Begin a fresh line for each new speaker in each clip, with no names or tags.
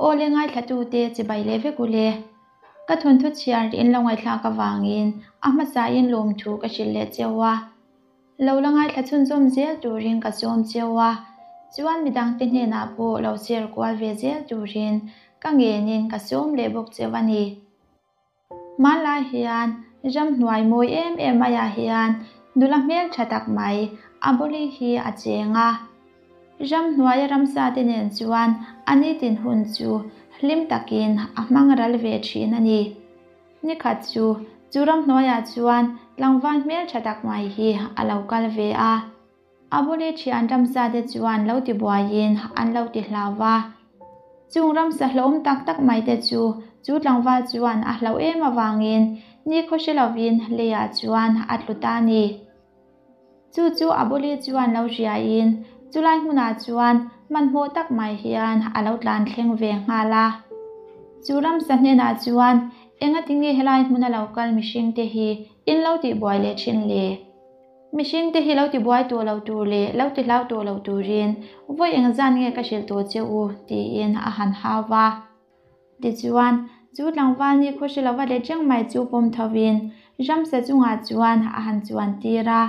Aw le ngaithlatute chibai leh vek u le. Ka thawnthu chhiar in lo ngaihthlak avangin a hmasain lawmthu ka hrilh leh cheu a. Lo la ngaithla chhunzawm zel turin ka sawm cheu a, chuan midangte hnenah pawh lo share kual ve zel turin ka ngenin ka sawm leh bawk cheu a ni. Hmanlai hian ramhnuai mawi em em maiah hian nula hmeltha tak mai a bawli hi a cheng a. Ramhnuaia ramsa te nen chuan a nitin hun chu hlim takin a hmang ral ve thin a ni. Nikhat chu chu ramhnuaiah chuan tlangval hmeltha tak mai hi a lo kal ve a. A buli thian ramsa te chuan lo ti buaiin an lo ti hlau va. Chung ramsa hlawm tak tak mai te chu chu tlangval chuan a hlauh em avangin nikhaw hre lovin leiah chuan a tlu ta a ni. Chu chu a buli chuan lo hriain chulai hmunah chuan hmanhmawh tak mai hian a lo tlan thleng ve nghal a. Chu ramsa hnenah chuan, Engatinge helai hmuna lo kal mihringte hi in lo tihbuai leh thin le? Mihring te hi lo ti buai tawh lo tur leh lo ti hlau tawh lo turin vawi engzan nge ka hrilh tawh che u? tiin a han hau va. Tichuan, chu tlangval ni khaw hre lova let reng mai chu pawm thovin ramsa chungah chuan a han chuan tir a.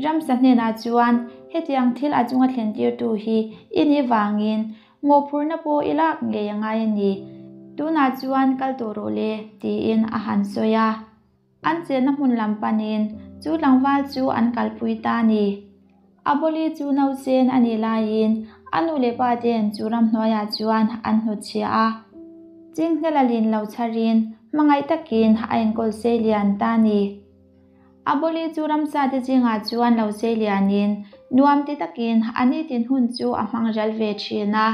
Ramsa hnenah chuan, Hetiang thil a chunga thlen tirtu hi i nih vangin mawhphurhna pawh i lak ngei a ngai a ni. Tunah chuan kal tawh rawh le, tiin a han sawi a. An chenna hmun lam panin chu tlangval chu an kalpui ta a ni. A bawli chu nausen a nih laiin a nu leh pa ten chu ramhnuaiah chuan an hnutchhiah a. Chinghmel a lin lo chharin hmangaih takin a enkawl sei lian ta a ni. A bawli chu ramsa te zingah chuan lo sei lianin nuam ti takin a nitin hun chu a hmang ral ve thin a.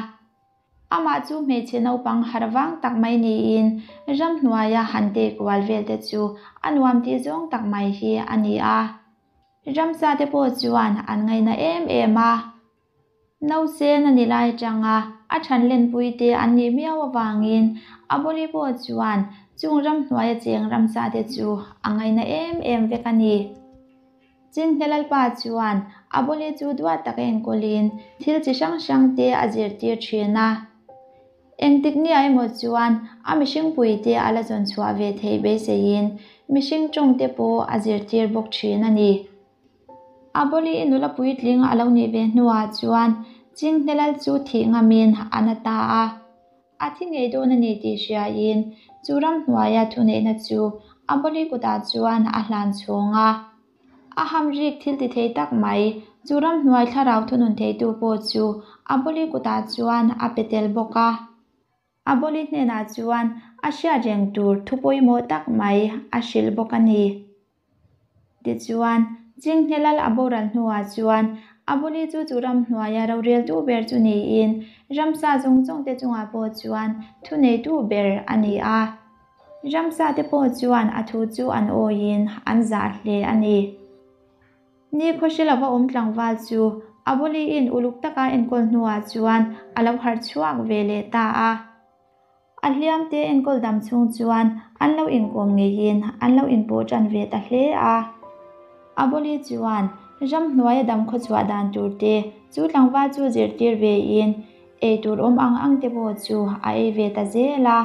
Amah chu hmeichhe naupang har vang tak mai niin ramhnuaia han tei kual vel te chu a nuam tih zawng tak mai hi a ni a. Ramsa te pawh chuan an ngaina em em a. Nausen a ni lai atanga a than lenpui te an nih miau avangin a bawli pawh chuan chung ramhnuaia cheng ramsa te chu a ngaina em em vek a ni. Chinhne Lalpa chuan a bawli chu duat taka enkawlin thil chi hrang hrang te a zirtir thin a. Engtik nia emaw chuan a mihringpui te a la zawn chhuah ve theih beiseiin mihring tawng te pawh a zirtir bawk thin a ni. A bawli i nula puitling a lo nih ve hnuah chuan Chinhne Lal chu thih ngamin a na ta a. A thi ngei dawn a ni tih hriain chu ramhnuaia thuneihna chu a bawli kutah chuan a hlan chhawng a. A hamrik thil ti thei tak mai, chu ramhnuai thlarau thunun theitu pawh chu a bawli kutah chuan a pe tel bawk a. A bawli hnenah chuan a hriat reng tur thu pawimawh tak mai a hrilh bawk a ni. Tichuan, Chinghne Lal a boral hnuah chuan a buli chu chu ramhnuaia roreltu ber chu niin ramsa zawng zawng te chungah pawh chuan thuneitu ber a ni a. Ramsa te pawh chuan a thu chu an awiin an zah hle a ni. Ni khawhri lova awm tlangval chu a buliin uluk taka enkawl hnuah chuan a lo harh chhuak ve leh ta a. A hliam te enkawl dam chhung chuan an lo inkawm ngeiin an lo inpawh tan ve ta hle a. A bawli chuan ramhnuaia dam khawchhuah dan tur te chu tlangval chu zirtir vein ei tur awm ang ang te pawh chu a ei ve ta zel a.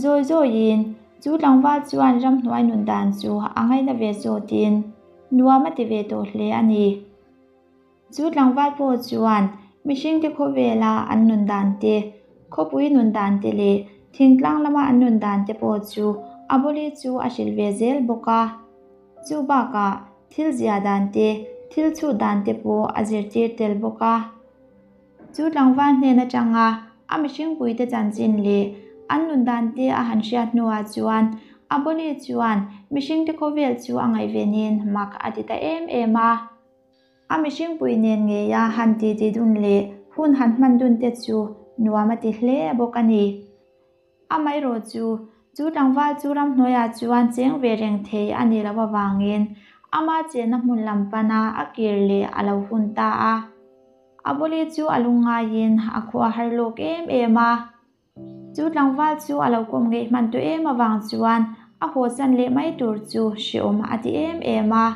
Zawi zawiin chu tlangval chuan ramhnuai nun dan chu a ngaina ve zawtin nuam a ti ve tawh hle a ni. Chu tlangval pawh chuan mihringte khawvela an nun dan te, khawpui nun dan te leh thingtlang lama an nun dan te pawh chu a bawli chu a hrilh ve zel bawk a. Chu bakah thil zia dan te, thil chhut dan te pawh a zirtir tel bawk a. Chu tlangval hnen atanga a mihringpuite chanchin leh an nun dan te a han hriat hnuah chuan a bawli chuan mihringte khawvel chu a ngaihvenin mak a ti ta em em a. A mihringpui nen ngeia han titi dun leh hun han hman dun te chu nuam a ti hle bawk a ni. Amaherawh chu, chu tlangval chu ramhnuaiah chuan cheng ve reng thei a nih loh avangin ama chenna hmun lam pana a kir leh a lo hun ta a. A bawli chu a lungngaiin a khua har lawk em em a. Chu tlangval chu a lo kawm ngeih hman tawh em avang chuan a hawsan leh mai tur chu hreawm a ti em em a.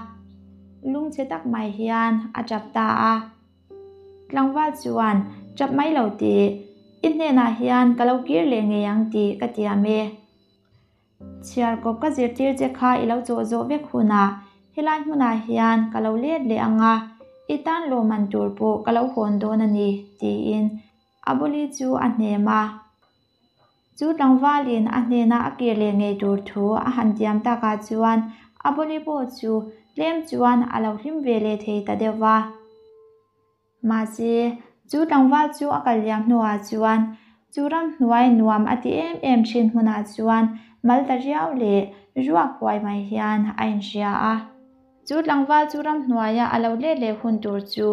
Lungchhe tak mai hian a tap ta a. Tlangval chuan, Tap mai lo tih. I hnenah hian ka lo kir leh ngei ang tih ka tiam e. Chhiarkawp ka zirtir che kha i lo chawh zawh vek hunah helai hmunah hian ka lo let leh ang a, i tan lawmman tur pawh ka lo hawn dawn a ni, tiin a buli chu a hnem a. Chu tlangvalin a hnena a kir leh ngei tur thu a han tiam takah chuan a buli pawh chu tlem chuan a lo hlim ve leh thei ta deuh va. Mahse, chu tlangval chu a kal liam hnuah chuan chu ramhnuai nuam a ti em em thin hmunah chuan mal ta riau leh ruak huai mai hian a inhria a. Chu tlangval chu ramhnuaia a lo let leh hun tur chu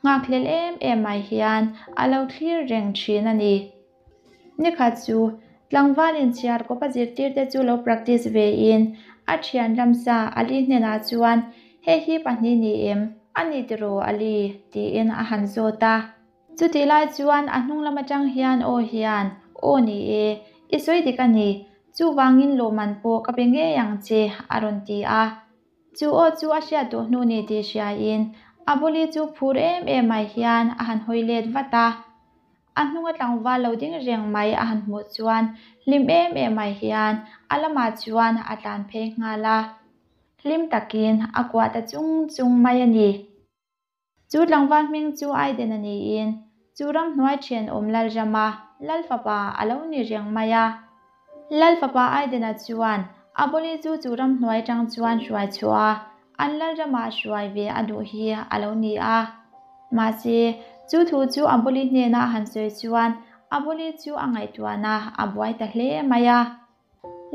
nghakhlel em em mai hian a lo thlir reng thin a ni. Nikhat chu tlangval inchhiar kawp a zirtirte chu lo practice ve in a thian ramsa Ali hnenah chuan Hei hi pahnih ni em? A ni tiraw Ali? tiin a han zawt a. Chutih lai chuan a hnung lam atang hian aw hian, Aw ni e, i sawi dik a ni, chuvangin lawmman pawh ka pe ngei ang che a rawn ti a. Chu aw chu a hriat duh hnu ni tih hriain a buli chu phur em em mai hian a han hawi let vat a. A hnunga tlangval lo ding reng mai a han hmuh chuan hlim em em mai hian a lamah chuan a tlan phei nghal a. Hlim takin a kuah ta chung chung mai a ni. Chu tlangval hming chu Aiden a niin chu ramhnuai thenawm Lalrama Lalfapa a lo ni reng mai a. Lalfapa Aidena chuan a bawli chu chu ramhnuai atang chuan hruai chhuah a, an Lalramah hruai ve a duh hi a lo ni a. Mahse, chu thu chu a bawli hnena a han sawi chuan a bawli chu a ngaihtuahna a buai ta hle mai a.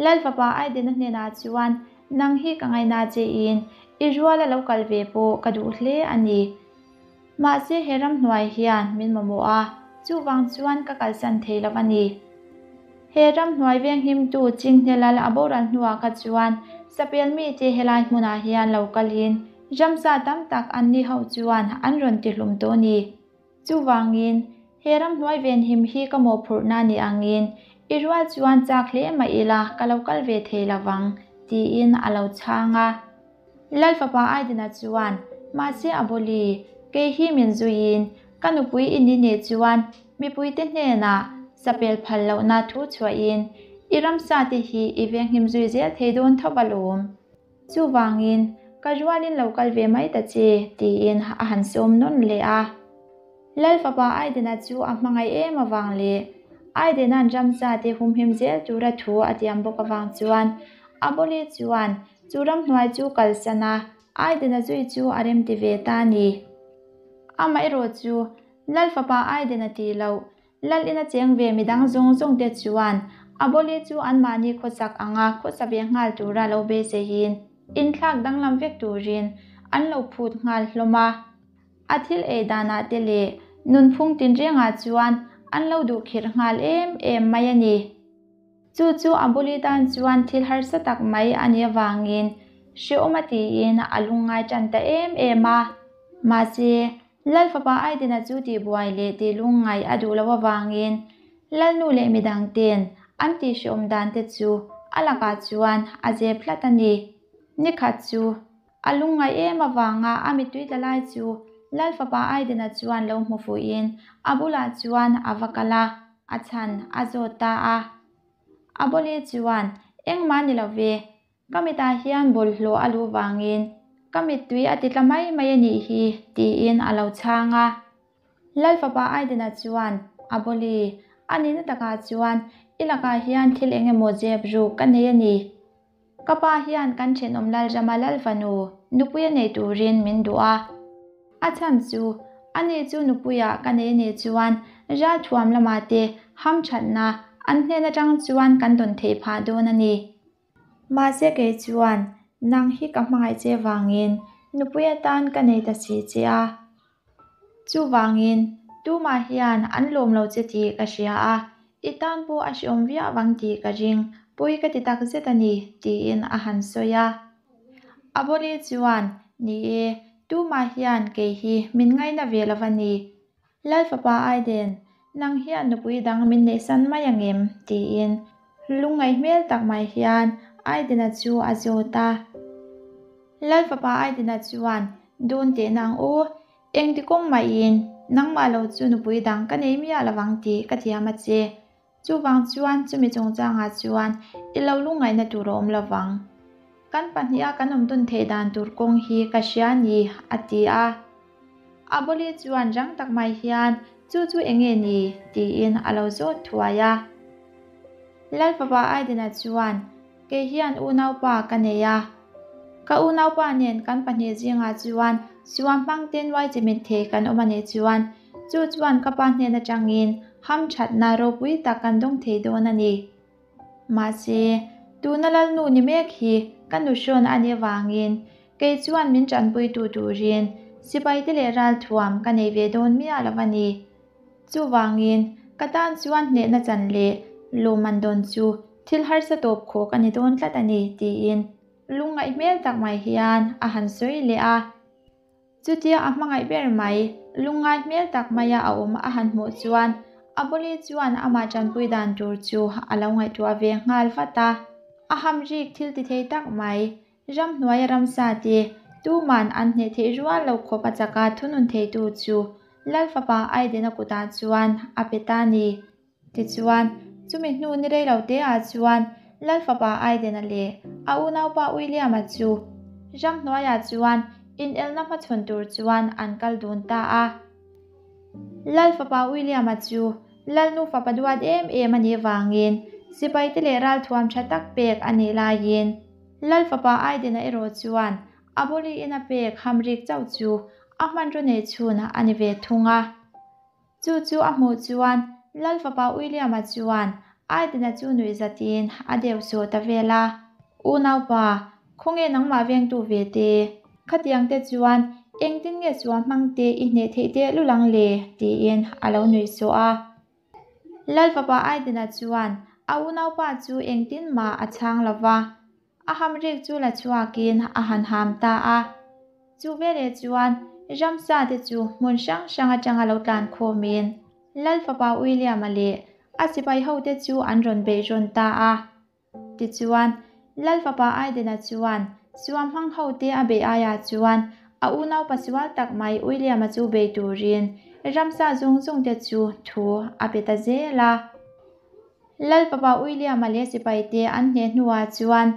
Lalfapa Aidena hnenah chuan, Nang hi ka ngaina che in, i ruala lo kal ve pawh ka duh hle a ni. Mahse he ramhnuai hian min mamawh a, chuvang chuan ka kalsan thei lo a ni. He ramhnuai venghimtu Chinghne Lal a boral hnuah kha chuan Sapel mite helai hmunah hian lo kalin ramsa tam tak anni ho chuan an rawn tihlum tawh a ni. Chuvangin, he ramhnuai venhim hi ka mawhphurhna ni angin, i rual chuan chak hle mah ila ka lo kal ve thei lovang, tiin a lo chhang a. Lal fapa Aidena chuan, Mahse a bawli, kei hi min zuiin, ka nupui i ni nih chuan mipuite hnenah sapel phal lohna thu chhuahin i ramsate hi i venghim zui zel thei dawn tho alawm. Chuvangin, ka rualin lo kal ve mai ta che, tiin a han sawm nawn leh a. Lal fapa Aidena chu a hmangaih em avang leh Aidena'n ramsa te humhim zel tura thu a tiam bawk avang chuan a bawli chuan chu ramhnuai chu kalsan a, Aidena zui chu a remti ve ta a ni. Amaherawh chu Lal fapa Aidena tih loh Lal ina cheng ve midang zawng zawng te chuan a bawli chu anmahni khawsak anga khawsa ve nghal tura lo beiseiin inthlak danglam vek turin an lo phut nghal hlawm a. A thil ei danah te leh nunphung tinrengah chuan an lo duh khirh nghal em em mai a ni. Chu chu a bawli tan chuan thil harsa tak mai a nih avangin hrehawm a tiin a lungngai tan ta em em a. Mahse, Lal fapa Aidena chu tihbuai leh tihlungngaih a duh loh avangin Lalnu leh midang ten an tihhrehawm dan te chu a lakah chuan a zep hlat a ni. Nikhat chu a lungngaih em avanga a mittui tla lai chu Lal fapa Aidena chuan lo hmu fuhin a bulah chuan a va kal a, a chhan a zawt ta a. A bawli chuan, Engmah ni lo ve, Ka mitah hian bawlhhlawh a luh vangin ka mittui a ti tla mai mai a nih hi, tiin a lo chhang a. Lal fapa Aidena chuan, A bawli, a nihna takah chuan i lakah hian thil eng emaw zep ruk ka nei a ni. Ka pa hian kan thenawm Lalrama Lalfanu nupui a nei turin min duh a. A chhan chu, ani chu nupuiah ka nei nih chuan ralthuam lamah te hamthatna an hnen atang chuan kan dawn theih phah dawn a ni. Mahse kei chuan nang hi ka hmangaih che vangin nupui atan ka nei ta si che a. Chuvangin tumah hian an lawm lo che tih ka hria a, i tan pawh a hreawm viau vang tih ka ring, pawi ka ti tak zet a ni, tiin a han sawi a. Aboli chuan, Ni e, tumah hian kei hi min ngaina ve lo va ni. Lal fapa Aiden, nang hian nupui dang min neihsan mai ang em? tiin lungngaih hmel tak mai hian Aidena chu a zawt a. Lal fapa Aidena chuan, Dun teh nang u, Engti kawng mahin nangmah lo chu nupui dang ka nei miah lovang tih ka thiam a che. Chuvang chuan chumi chungchangah chuan i lo lungngaihna tur a awm lovang. Kan pahniha kan awm dun theih dan tur kawng hi ka hria a ni, a ti a. Aboli chuan rang tak mai hian, Chu chu eng nge ni? tiin a lo zawt thuai a. Lalfapa Aidena chuan, Kei hian unaupa ka nei a. Ka unaupa nen kan pahnih zingah chuan suam hmang te nuai chi mit thei kan awm a nih chuan chu chuan ka pa hnen atangin hamthatna ropui tak kan dawng thei dawn a ni. Mahse, tuna Lalnu ni mek hi ka nuhrawn a nih avangin kei chuan min tanpuitu turin sipaite leh ralthuam ka nei ve dawn miah lo a ni. Chuvangin, ka tan chuan hnehna chan leh lawmman dawn chu thil harsa tawp khawk a ni dawn tlat a ni, tiin lungngaih hmel tak mai hian a han sawi leh a. Chutia a hmangaih ber mai, lungngai hmel tak maia a awm a han hmuh chuan Aboli chuan amah tanpui dan tur chu a lo ngaihtuah ve nghal vat a. A hamrik thil ti thei tak mai, Ramhnuaia ramsa te tuman an hneh theih rual lo khawp a chaka thunun theitu chu Lal fapa Aidena kutah chuan a pe ta ni. Tichuan, chumi hnu ni rei lo te ah chuan Lal fapa Aidena leh a unaupa William-a chu ramhnuaiah chuan inelna hmachhawn tur chuan an kal dun ta a. Lal fapa William-a chu Lalnu fapa duat em em a nih vangin sipaite leh ralthuam tha tak pek a nih laiin Lal fapa Aidena erawh chuan a bawliin a pek hamrik chauh chu a hmanraw nei chhun a ni ve thung a. Chu chu a hmuh chuan Lal fapa William-a chuan Aidena chu nuih zatin a deuh sawh ta vel a. Unaupa, khawnge nangmah vengtu ve te? Khatiang te chuan engtin nge suam hmang te i hneh theih teh lul ang le? tiin a lo nuih sawh a. Lal fapa Aidena chuan a unaupa chu engtin mah a chhang lo va. A hamrik chu la chhuakin a han ham ta a. Chu veleh chuan ramsa te chu hmun hrang hrang atanga lo tlan khawmin Lal fapa William-a leh a sipai hote chu an rawn beih rawn ta a. Tichuan, Lal fapa Aidena chuan suam hmang hote a beih aiah chuan a unau pasual tak mai William-a chu bei turin ramsa zawng zawng te chu thu a pe ta zel a. Lal fapa William-a leh sipaite an hneh hnuah chuan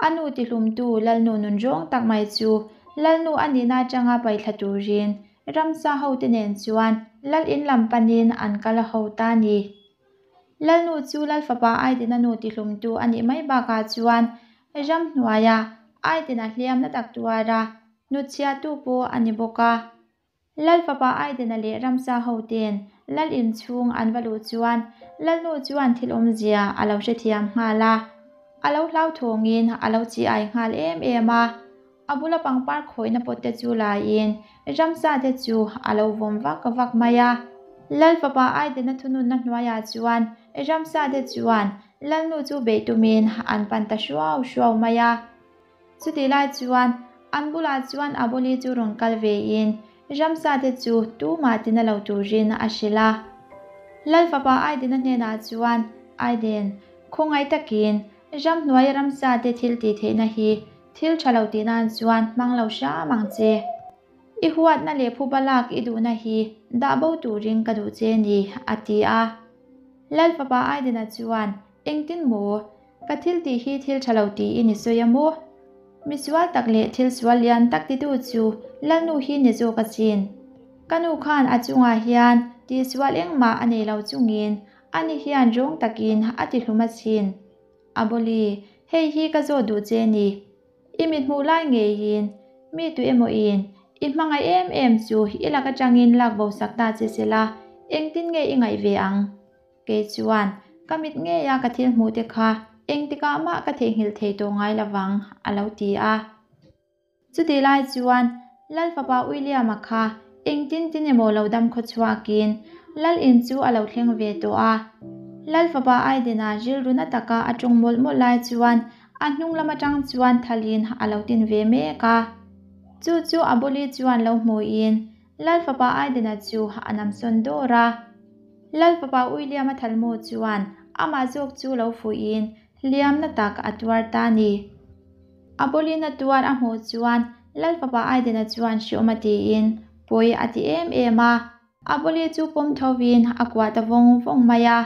a nu tihlumtu Lalnu nunrawng tak mai chu Lalnu a nihna atanga paihthla turin ramsa hote nen chuan Lal in lam panin an kal ho ta a ni. Lalnu chu Lal fapa Aidena nu tihlumtu a nih mai bakah chuan ramhnuaia Aidena hliam na tak tuara hnutchhiahtu pawh a ni bawk a. Lal fapa Aidena leh ramsa hoten Lal in chhung an va luh chuan Lalnu chuan thil awmzia a lo hrethiam nghal a. A lo hlauthawngin a lo chi ai nghal em em a. A bula pangpar khawihna pawt te chu laiin ramsa te chu a lo vawm vak vak mai a. Lal fapa Aidena thununna hnuaiah chuan ramsa te chuan Lalnu chu beih tumin an pan ta hruau hruau mai a. Chutih lai chuan an bulah chuan Aboli chu rawn kal vein ramsa te chu tumah tina lo turin a hrilh a. Lal fapa Aidena hnenah chuan, Aiden, khawngaih takin ramhnuaia ramsa te thil tih theihna hi thil tha lo tih nan chuan hmang lo hram ang che. I huatna leh phuba lak i duhna hi dah bo turin ka duh che ni, a ti a. Lal fapa Aidena chuan, Engtin maw? Ka thil tih hi thil tha lo tiin i sawi a maw? Mi sual tak leh thil sual lian tak titu chu Lalnu hi ni zawk asin. Ka nu khan a chungah hian tihsual engmah a nei lo chungin ani hian rawng takin a ti hlum asin. Aboli, hei hi ka zawt duh che ni. I mithmuh lai ngeiin mi tu emaw in i hmangaih em em chu i lak atangin lak bo sak ta che sela engtin nge i ngaih ve ang? Kei chuan, Ka mit ngeia ka thil hmuh te kha engtikah mah ka theihnghilh thei tawh ngai lovang, a lo ti a. Chutih lai chuan Lal fapa William-a kha engtin tin emaw lo dam khaw chhuakin Lal in chu a lo thleng ve tawh a. Lal fapa Aiden-a rilru na taka a tawng mawlh mawlh lai chuan a hnung lam atang chuan thalin a lo tin ve mek a. Chu chu a buli chuan lo hmuin Lal fapa Aiden-a chu a namsawn dawr a. Lal fapa William-a thalmu chuan amah zawk chu lo fuihin hliamna tak a tuar ta a ni. A bawlin a tuar a hmuh chuan Lal fapa Aiden-a chuan hreawm a tiin pawi a ti em em a, Abuli chu pawm thovin a kuah ta vawng vawng mai a.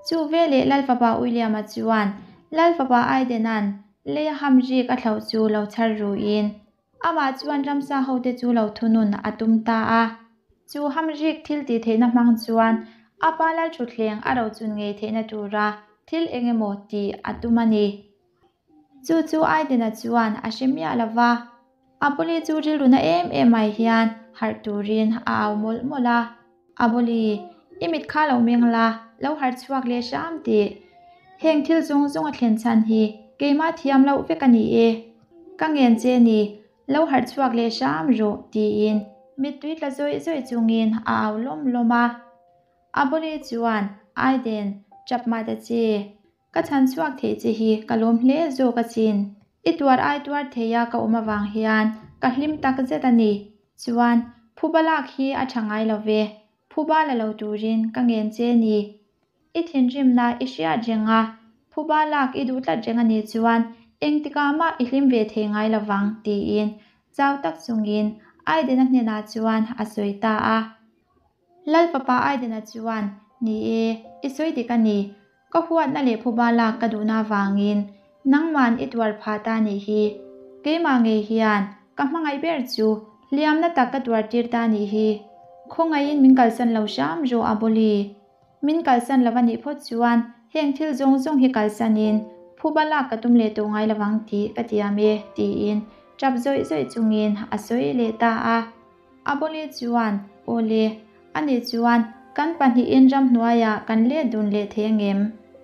Chu veleh Lalfapa William-a chuan Lalfapa Aiden-a'n lei a ham rik a thlauh chu lo chhar ruin amah chuan ramsa hote chu lo thunun a tum ta a. Chu ham rik thil tih theihna hmang chuan a pa Lalthutthleng a rochun ngei theihna tura thil eng emaw tih a tum a ni. Chu chu Aiden-a chuan a hre miah lo va, Abuli chu rilru na em em mai hian harh turin a au mawlh mawlh a. Abuli, i mit kha lo meng la, lo harh chhuak leh hram tih. Heng thil zawng zawng a thlen chhan hi keimah thiam loh vek a ni e. Ka ngen che ni, lo harh chhuak leh hram rawh tiin mittui tla zawih zawih chungin a au lawm lawm a. Abuli chuan, Aiden, chap mah ta che. Ka chhan chhuak theih che hi ka lawm hle zawk asin. I tuar ai tuar thei a ka awm avang hian ka hlim tak zet a ni. Chuan, phuba lak hi a tha ngai lo ve. Phuba la lo turin ka ngen che ni. I thinrimna i hriat reng a, phuba lak i duh tlat reng a nih chuan engtikah mah i hlim ve thei ngai lo vang tiin chau tak chungin Aiden-a hnenah chuan a sawi ta a. Lalfapa Aiden-a chuan, Ni e, i sawi dik a ni. Ka huatna leh phuba lak ka duhna avangin nangman i tuar phah ta nih hi. Keimah ngei hian ka hmangaih ber chu hliamna tak ka tuar tir ta nih hi. Khawngaihin min kalsan lo hram rawh a Bawli. Min kalsan lo a nih phawt chuan heng thil zawng zawng hi kalsanin phuba lak ka tum leh tawh ngai lovang tih ka tiam e tiin tap zawih zawih chungin a sawi leh ta a. A Bawli chuan, Aw le, ani chuan kan pahnihin ramhnuaiah kan let dun leh thei angem?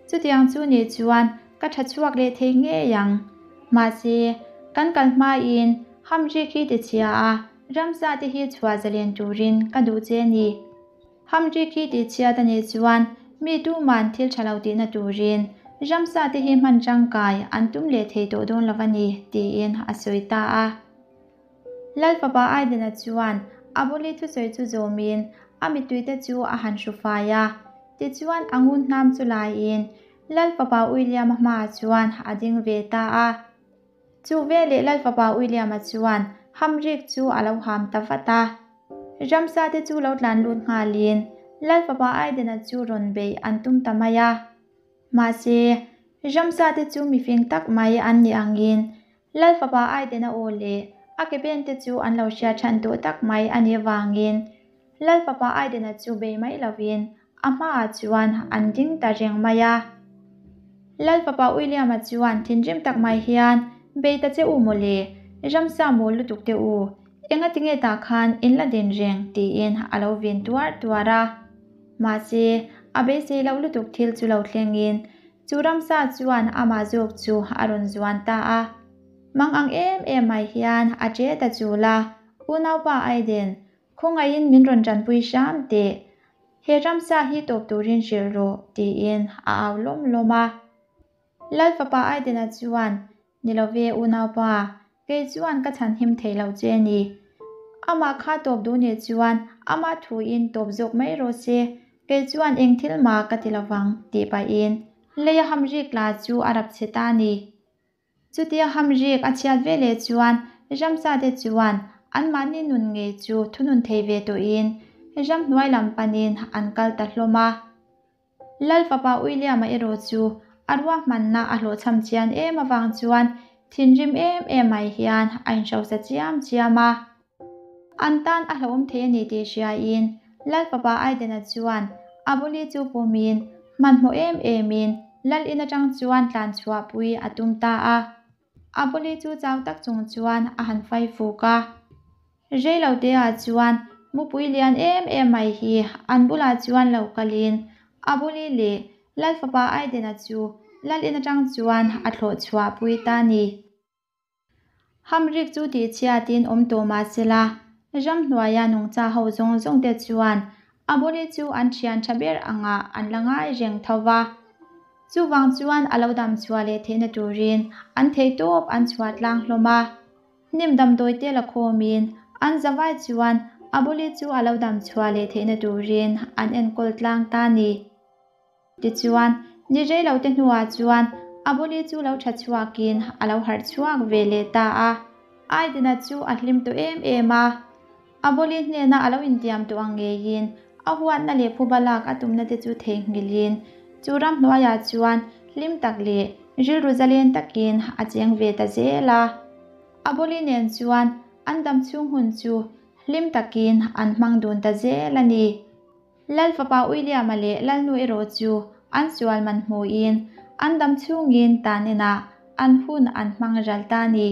Chutiang chu nih chuan ka tha chhuak leh thei ngei ang. Mahse, kan kal hmain hamri khi ti chhia a, ramsa te hi chhuah zalen turin ka duh che ni. Hamri khi ti chhiat a nih chuan mi tuman thil tha lo tihna turin ramsa te hi hman tangkai an tum leh thei tawh dawn lo a ni, tiin a sawi ta a. Lalfapa Aiden-a chuan a buli thusawi chu zawmin a mittuite chu a han hru fai a. Tichuan a ngun hnam chu laiin Lalfapa William-a hmaah chuan a ding ve ta a. Chu veleh Lalfapa William-a chuan hamrik chu a lo ham ta vat a. Ramsa te chu lo tlan lut nghalin Lalfapa Aiden-a chu rawn beih an tum ta mai a. Mahse, ramsa te chu mifing tak mai an nih angin Lalfapa Aiden-a aw leh a ke pen te chu an lo hriat than tawh tak mai a nih avangin Lalfapa Aiden-a chu bei mai lovin a hmaah chuan an ding ta reng mai a. Lalfapa William-a chuan thinrim tak mai hian, Bei ta che u mawle, ramsa mawl lutuk te u, engatinge tah khan in la din reng tiin a lo vin tuar tuar a. Mahse, a beisei loh lutuk thil chu lo thlengin Chu ramsa chuan amah zawk chu a rawn zuan ta a. Mang ang em em mai hian a che ta chul a, Unaupa Aiden, khawngaihin min rawn tanpui hram teh. He ramsa hi tawp turin hrilh rawh, tiin a au lawm lawm a. Lalfapa Aiden-a chuan, Ni lo ve unaupa, kei chuan ka chhan him thei lo che a ni. Amah kha tawp duh nih chuan amah thuin tawp zawk mai rawh se, kei chuan eng thil mah ka ti lo vang, tih pahin leia hamrik la chu a rap chhe ta a ni. Chutia hamrik a chhiat ve leh chuan ramsa te chuan anmahni nun ngei chu thunun thei ve tawhin ramhnuai lam panin an kal ta hlawm a. Lal fapa William-a erawh chu a ruahmanna a hlawhchham chian em avang chuan thinrim em em mai hian a inhrosa chiam chiam a. An tan a hlauhawm thei a ni tih hriain Lal fapa Aiden-a chuan a buli chu pumin hmanhmawh em emin Lal in atang chuan tlan chhuahpui a tum ta a. A buli chu chau tak chung chuan a han fai fuk a. Reiloteah chuan mupui lian em em mai hi an bulah chuan lo kalin a buli leh Lalfapa Aiden-a chu Lal in atang chuan a thlawh chhuah pui ta ni. Hamrik chu tihchhiatin awm tawh mah sela, ramhnuaia nungcha ho zawng zawng te chuan a buli chu an thian tha ber angah an la ngai reng tho va. Chuvang chuan a lo dam chhuah leh theihna turin an theihtawp an chhuah tlang hlawm a. Hnim damdawi te la khawmin an zavai chuan a buli chu a lo dam chhuah leh theihna turin an enkawl tlang ta ni. Tichuan, ni rei lo te hnuah chuan a buli chu lo tha chhuakin a lo harh chhuak ve leh ta a. Aidena chu a hlim tawh em em a. A Bawli hnena a lo intiam tawh ang ngeiin a huatna leh phuba lak a tumna te chu theihnghilhin chu ramhnuaiah chuan hlim tak leh rilru zalen takin a cheng ve ta zel a. A Bawli nen chuan an dam chhung hun chu hlim takin an hmang dun ta zel a ni. Lal fapa William-a leh Lalnu erawh chu an sual man hmuin an dam chhungin tan inah an hun an hmang ral ta a ni.